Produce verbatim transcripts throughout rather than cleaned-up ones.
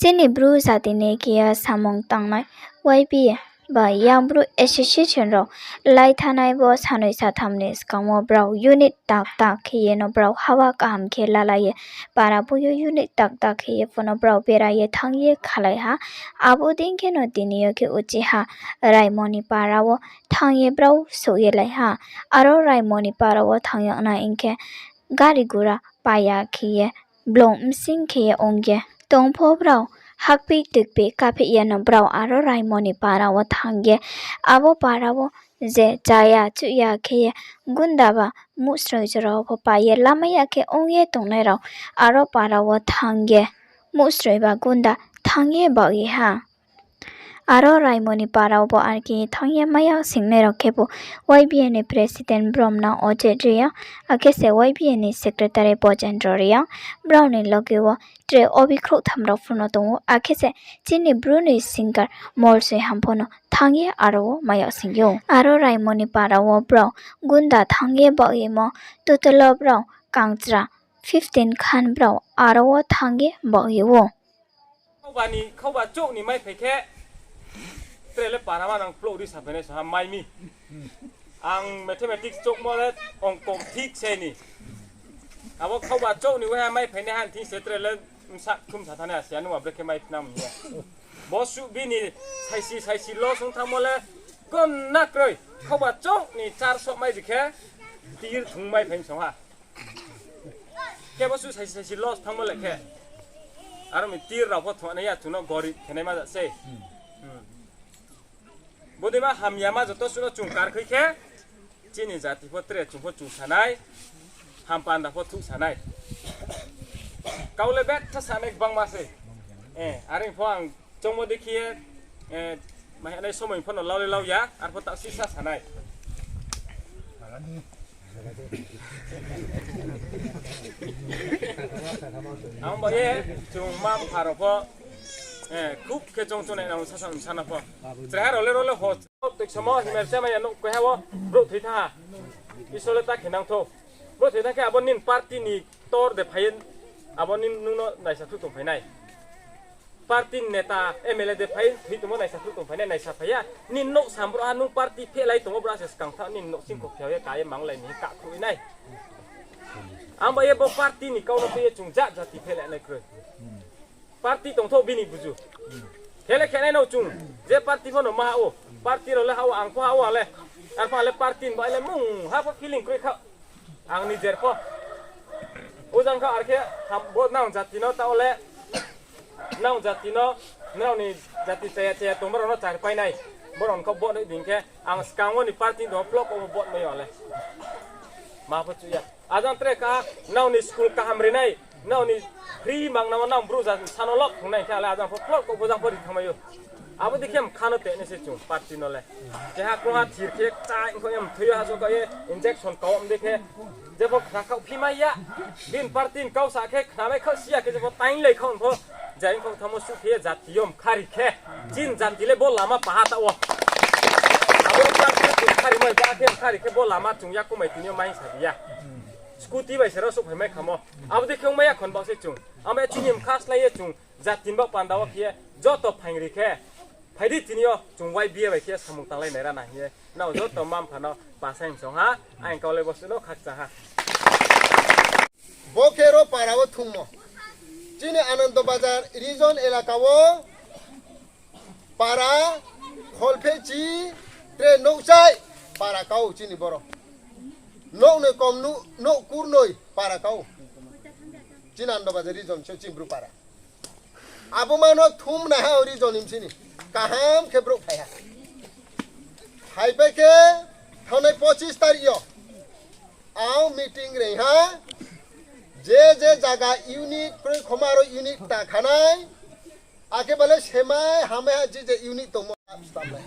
Chini Bru jati ni khe ye samung tangnai Y B A ba Young Bru Association rao lai thanai bo sanoi satham ni skang wo brao unit taktak khe ye no brao hawa kaham khe lalai ye para bo yo unit taktak khe ye pho no brao bera ye thanng ye khalai ha. Abo dei khe no tini yo khe uchi ha Raimoni para wo thanng ye brao souh ye lai ha. Aro Raimoni para wo thanng yag nai hing khe gari gura paiya khe ye blong bsing khe ye ong ye tong pho brao hakpih tuikpih kaphih ye no brao aro Raimoni para wo thanng ye abo para wo je chaya chuhya khe ye gunda ba muhsroi jora wo pho pai ye lamai ya khe ong ye tongnai rao aro para wo thanng ye muhsroi ba gunda thanng ye baoh ye ha. Aro Raimoni para wo bo arki thanng ye mai ya singnai rao khebu Y B A ni president Bromna Ojit Reang, akhe se Y B A ni secretary Bojendro Reang, brao ni loge wo tre obikhrouh tham rao pho no tong ou, akhe se chini Bru ni singer Molsoi Ham pho no thanng ye aro wo mai ya sing ou. Aro Raimoni para wo brao gunda thanng ye baoh ye mo total wo brao kangchra fifteen khan brao aro wo thanng ye baoh ye ou. Khauba ni, khauba chouh ni mai phai khe, tre le para ma nang plouh ri sa phai nai sa ha mai mi. Ang mathematics chouhmo le ongko thik se ni. Abo khauba chouh ni waiha mai phai nai ha thing se tre le bsa kthum sa thanai ha se anung a brekhe mai phnang mi ya. Bo suh bini saisi saisi loss ong thanngmo le gonna kroi. Khauba chouh ni char soh mai ri khe tir thung mai phai song ha. Khe bo suh saisi saisi loss thanngmo le khe. Aro mi tir rao pho thungnai ya chung no gorib khe nai ma ja sei. Bodeima hamyama joto suh no chung karkhui khe, chini jati pho tre chung pho chung sa nai, hampanda pho thuh sa nai. Kau le betha sa nai gbangma sei. Are pho ang choungmo dei khe ye, mai nai somoi pho no lau le lau ya, arpho taoh sisa sa nai. Ang ba ye, chung ma mpha rao pho, khub khe choung choungnai nang sasa bsa no pho. Chreha rao le rao le ho, toiksamo himar chama ya nouh kaiha wo, brouh thoi thanng ha. Isor le ta khe nang thou. Brouh thoi thanng khe abo nini party ni tor de phai ye, abo nini nung no naisa thuh tong phai nai. Party ni neta, M L A de phai thoi tongmo naisa thuh tong phai nai, naisa phai ya. Nini nouh sam brouhha nung party phehlai tongmo brouhha se skang tha nini nouhsing kho phai ye ka ye manglai ni ka khui nai. Ang ba ye bo party ni kau no tui ye chung jat jati phehlai nai kroi. Party tongthou bini buzu. Khe le khe nai no chung, je party pho no ma ha ou, party rao le ha ou, ang pho ha ou, ang le. Arphuh ang le party ni bai le mungha pho feeling kroi kha. Ang nijer pho. Ojang kha ar khe, bo nang jati no taoh le, nang jati no, nrao ni jati chaya chaya tongmo rao no chari pai nai. Bo rao no kau vote nai dei khe, ang skang wo ni party ni tongmo phlok kau vote mai yo le. Ma pho chuh ya. Ajang tre ka, nrao ni school kaham ri nai, nrao ni free mang namo nang bru ja sa no lok thung nai khe, ale ajang pho phlok kau bo jang pho ri thanngmai ou. Abo dei khe mkha no te nai se chung party no le. Keha krungha thir khe chá ongkho ye mthoi yo haso kau ye injection kau mdei khe. Jepho khna khaoh phi mai ya. Bini party ni kau sa khe khna mai khaoh si ya khe jepho tainglai khaoh pho. Jai ongkho thanngmo suh khe ye jati yo mkha ri khe. Chini jati le bo lama paha taoh wo. Abo no party chung mkha ri mai ba khe mkha ri khe bo lama chung ya kumai tini yo mai sa di ya. Scooty bai se rao souhphai mai khamo. Abo dei khe ongmai ya khon baoh se chung. Abo chini mkha slái ye chung jati ni baoh panda wo khe ye joto phaing ri khe. Phai di tini yo chung Y B A bai khe samung tanglai nai ra na hing ye. Nrao joto ma mpha no pasaing song ha. Ang kau le bo suh no khakchang ha. Bo khe ro para wo thungmo. Chini Anando Bazar region elaka wo para kholphehchi tre nouhchai para kau chini boro. Nouh noi kom nouh, nouh kurnoi para kau. Chini Anando Bazar region se chini bru para. Abo ma no thum nai ha o region ni bsing ni. Kaham khe brouh phai ha. Phaipai khe thanai pochis tarik yo. Ang meeting reing ha. Je je zaga unit kroi khoma ro unit ta khanai. Akhe bale semai hamai ha je je unit tongmo stamnai.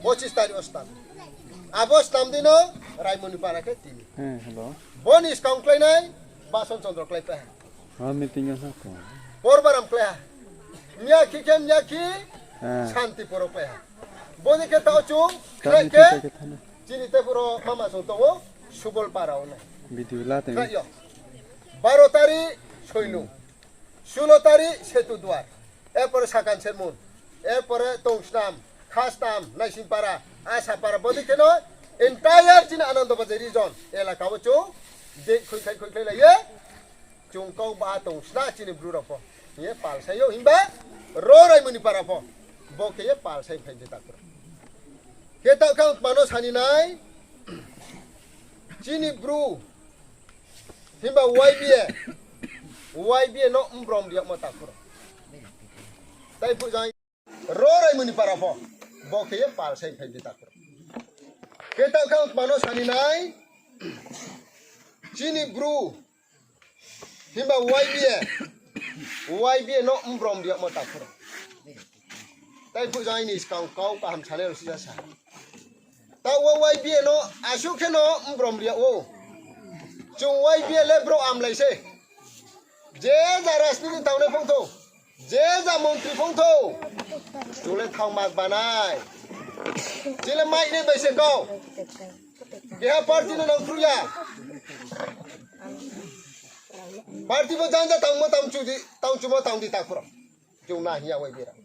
Pochis tarik wo stam. Abo stam di no Raimoni para khe tini. Bo ni skang kláinai Bason Chondro kláipai ha. Porbaram klái ha. Miyakhi khe miyakhi Santipur wo klái ha. Bo ni khe taoh chung khlai khe chini tei puro mama song tong ou Subol para wo nai. Khlai yo. Baro tarik Soilung. Sulotari, Setuduar, erpore Sakan Sermon, erpore Tongsnam, Khastam, Naisingpara, Asapara, bodei kheno entire chini Anandabazar region elaka wo chung dei khuikhlai khuikhlai lai ye, chung kau ba tong sna chini Bru rao pho hing ye pal sai ou, himba ro Raimoni para pho bo khe ye pal sai phai di takhu rao. Khe taoh khe ang tma no sani nai, chini Bru himba Y B A, Y B A no mbrom ri yagmo takhu rao. Tai phuh jang ro Raimoni para pho bo khe ye pal sai phai di takhu rao. Khe taoh khe ang tma no sani nai, chini Bru himba Y B A, Y B A no mbrom ri yagmo takhu rao. Tai phuh jang aini skang kau kaham sanai rao sisa sa. Taoh wo Y B A no asuh kheno mbrom ri yag ou. Chung Y B A le brouh amlai se. Je ja rajniti thangnai phongthou, je ja montri phongthou, chung le thanng mak banai. Chini le mainai bai se kau. Keha party no nangkhruh ya. Party bo janja tangmo tang chu di, tang chumo tang di takhu rao. Chung na hing ya Y B A rao.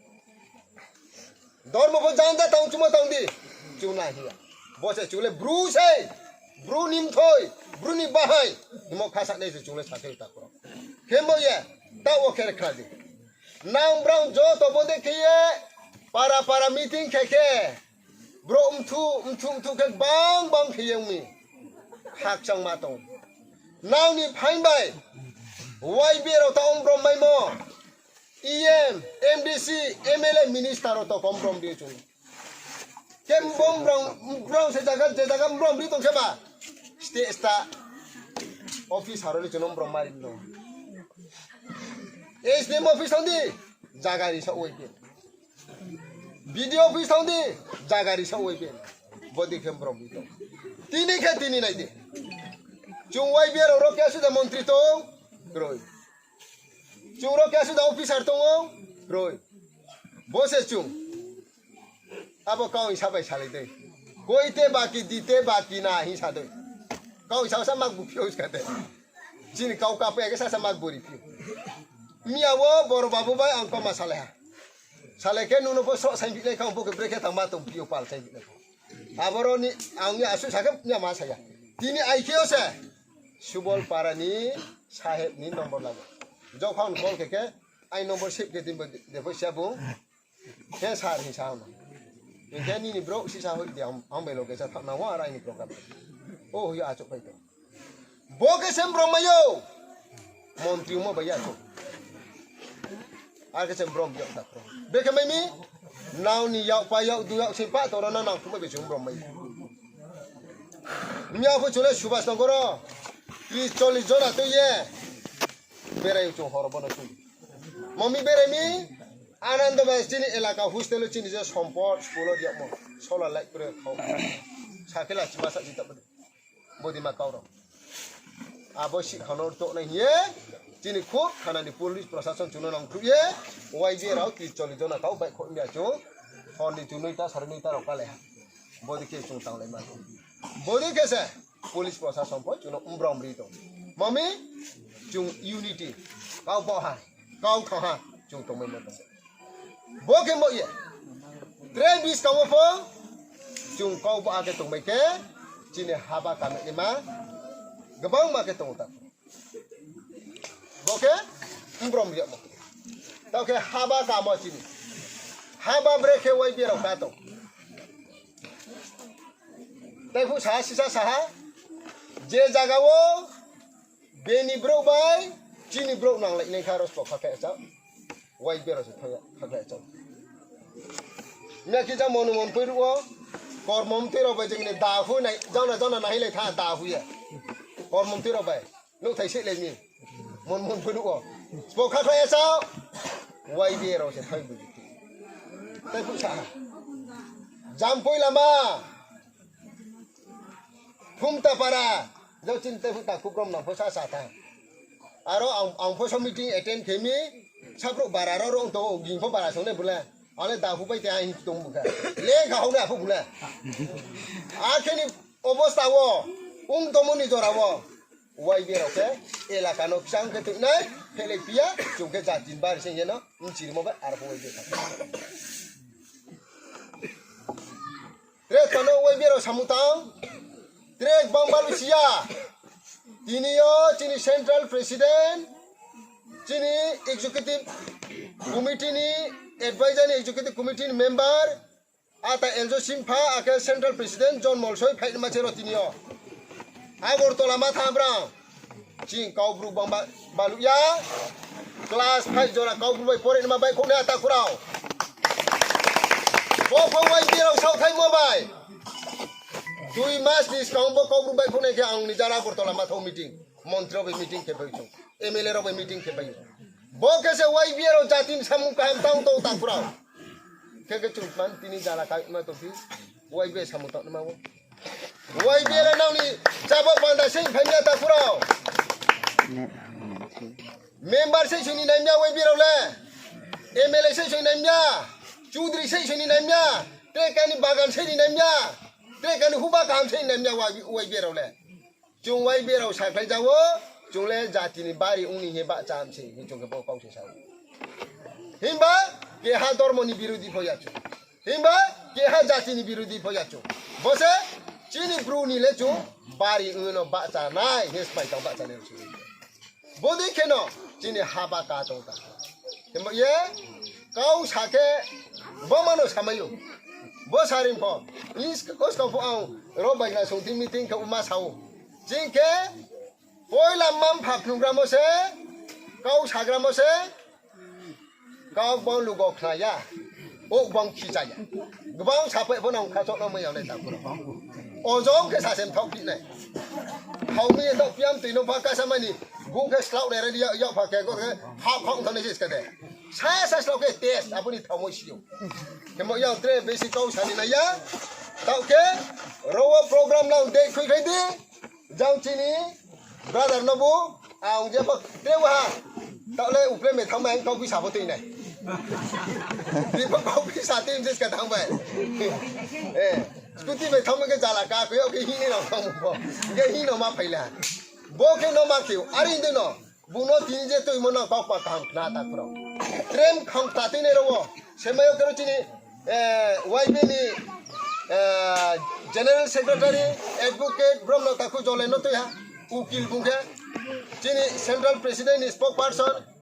Dormo pho janja tang chumo tang di, chung na hing ya. Bo se chung le Bru sei, Bru ni mthoi, Bru ni bahai hingmo khasanai se chung le sa khe takhu rao. Khemo ye, taoh wo khe khna di. Nang brao joto bodei khe ye para para meeting khe khe, brouh mthu mthu mthu khe gbang gbang khe ye ong mi. Khakchangma tong. Nang ni phaing bai Y B A rao taoh mbrom maimo. E M, M D C, M L A, minister rao to kom brom ri chung. Khe brom, brom se jaga, je jaga brom ri tong se ba, state sta officer rao ni chung no brom mari no. S D M office thanng di, jaga ri sa Y B A. B D O office thanng di, jaga ri sa Y B A. Bodei khe brom ri tong. Tini khe tini nai di. Chung Y B A rao ro keha suda montri tong, kroi. Chung ro keha suda officer tong ou, kroi. Bo se chung. Abo kau hing sa bai salai dei. Koite baki, dite baki na hing sa dei. Kau hing sa sa makbu phi ou ska de. Chini kau kapai khe sasa makbu ri phi ou. Miya wo boro babu bai ang kau ma salai ha. Salai khe nung no pho sroh saing phi nai kha, ang pho khe brekhe tangma tong phi ou pal saing phi nai kha. Aboro ni ang ya asuh sa khe miya ma sa ya. Tini ai khe yo se Subol para ni saheb ni number lago. Jokhon call khe khe, ai number save khe din bo de pho siya bung. Khe sir hing sa no. Hing khe nini brouh sisa hoih di, ang, ang bai loge sa thanng nang wo, aro aini program. O hoih achouh pai tong. Bo khe se brom mai ou. Montri ongmo bai ya chung. Ar khe se brom yak takhu rao. Brekhe mai mi, nrao ni yak pa yak du yak sing pa tong rao no nangkhruhmai bai chung brom mai. Miya pho chung le Subhas Nagar wo tris chollis jona tui ye berai ou chung hor bo no chung. Mami berai mi, Anando Bazar chini elaka hostel wo chini je sompot school wo riyagmo, solar light kre khau. Sakhe la chima sa jita bo de. Bodima kau rao. Abo sihkhano rtoh nai hing ye, chini khub thana ni police prosason chung no nangkhruh ye, Y B A rao tris chollis jona kau baihkhouh mya chung, hor ni chung noita, sare noita rao kalai ha. Bodei khe chung tanglai ma tong. Bodei khe se police prosason pho chung no mbrom ri tong. Mami, chung unity, kau bo ha, kau thang ha, chung tongmai ma tong. Bo khe mo ye. Tre buskang wo pho, chung kau bo akhe tongmai khe, chini haba kame ni ma, gbangma khe tong ta. Bo khe, mbrom ri yagmo. Taoh khe haba kamo chini. Haba brekhe Y B A rao ka tong. Tai phuh saha sisa saha, je zaga wo, bini brouh bai, chini brouh nanglai nai kha aro sbo khakhlai achouh. Y B A rao se thang ya, khakhlai achouh. Mia khe jang mon mon poi ruh wo, kormo mtoi rao bai jeng ni dahu nai, jang na jang na nahilai tha dahu ye. Kormo mtoi rao bai, nouhthai sehlai mi. Mon mon poi ruh wo. Sbo khakhlai achouh, Y B A rao se thang buji. Tai phuh sa. Jampoi lama. Phumta para, jao chini tai phuh takhu brom nang pho sa sa tha. Aro ang, ang pho so meeting attend khe mi, sapruh bara ro rong tong, ging pho bara song nai bole. Ang le dahu pai te ang hing tong bu khe. Le kha hau nai aphuh bole. Akhe ni obosta wo, ong tongmo ni jora wo. Y B A rao khe elaka no kchang khe tuinai, phelai phi ya, chung khe jati ni bari se hing ye no, bchirimo bai aro pho Y B A tha. Tre tano Y B A rao samung tang, tre gbang balu si ya. Tini yo chini central president, chini executive committee ni advisor ni executive committee ni member, ata Eljo Simpha, akhe central president John Molsoi phainaima se ro tini yo. Agartala ma thanng brang. Chini Kaubru gbang ba-, balu ya. Class five jora Kaubru bai pore naima baihkhouh nai ata kurao. Bo pho Y B A rao saohthaimo bai. Dui mas ni skang bo Kaubru baihkhouh nai khe ang ni jara Agartala ma thanng meeting. Montri rao bai meeting khe pai chung. M L A rao bai meeting khe pai. Bo khe se Y B A rao jati ni samung kaham tang tong ta kurao. Khe khe chung man tini jala kaima tong phi. Y B A samung tang naima o. Y B A le nang ni chabo panda se phai ya ta kurao. Member se sini nai ya Y B A rao le. M L A se sini nai ya. Chudri se sini nai ya. Tre kani bagan se ni nai ya. Tre kani huba kaham se ni nai ya Y B A rao le. Chung Y B A rao sakhlai ja o, chung le jati ni bari ong ni hing ye bahcha mi se, hing chung khe bo kau se sa ou. Himba keha dormo ni birodhi pho ya chung. Himba keha jati ni birodhi pho ya chung. Bo se chini Bru ni le chung bari ong no bahcha nai hing ye smai tang bahcha nai chung. Bodei khe no chini haba ka tong ta. Himba ye kau sa khe bo ma no samai ou. Bo saring pho, is-, uskau pho ang ro bai na sungthi meeting khe uma sa ou. Ching khe poila mma-mpha phnugramo se, kau sagramo se, kau gbang lugo khna ya, o gbang khicha ya. Gbang sapai pho nang khachoh no mai ya nai ta kurao. Ojong khe sa se mthaoh phi nai. Thao mi ye taoh piam tui no pha kasa mani, gu khe slaoh nai ra di ya, yak pha khe, go khe, ha khong thao nai se ska de. Sa sa slaoh khe test, abo ni thao mo si ou. Khe mo yang tre besi kau sa ni nai ya. Taoh khe, ro wo program nang date khui khai di. Jang chini brother no bu, ang je pho tre wa ha. Taoh le uple me thanng bai ang kau phi sa pho tui nai. Di pho kau phi sa tui se ska thanng bai. Eh, scooty bai thanng bai khe jala ka khe, okay, hing ni rao thanng pho. Khe hing no ma phai la. Bo khe no ma khe ou, are hing dei no. Bung no tini je tuimo nang kau kma kaham khna ta kurao. Trem khang ta tui nai ro wo. Semai yo khe ro chini, eh, Y B ni, eh, General Secretary, Advocate, brom no takhu jole no tui ha. Ukil bung khe. Chini Central President ni spokesperson.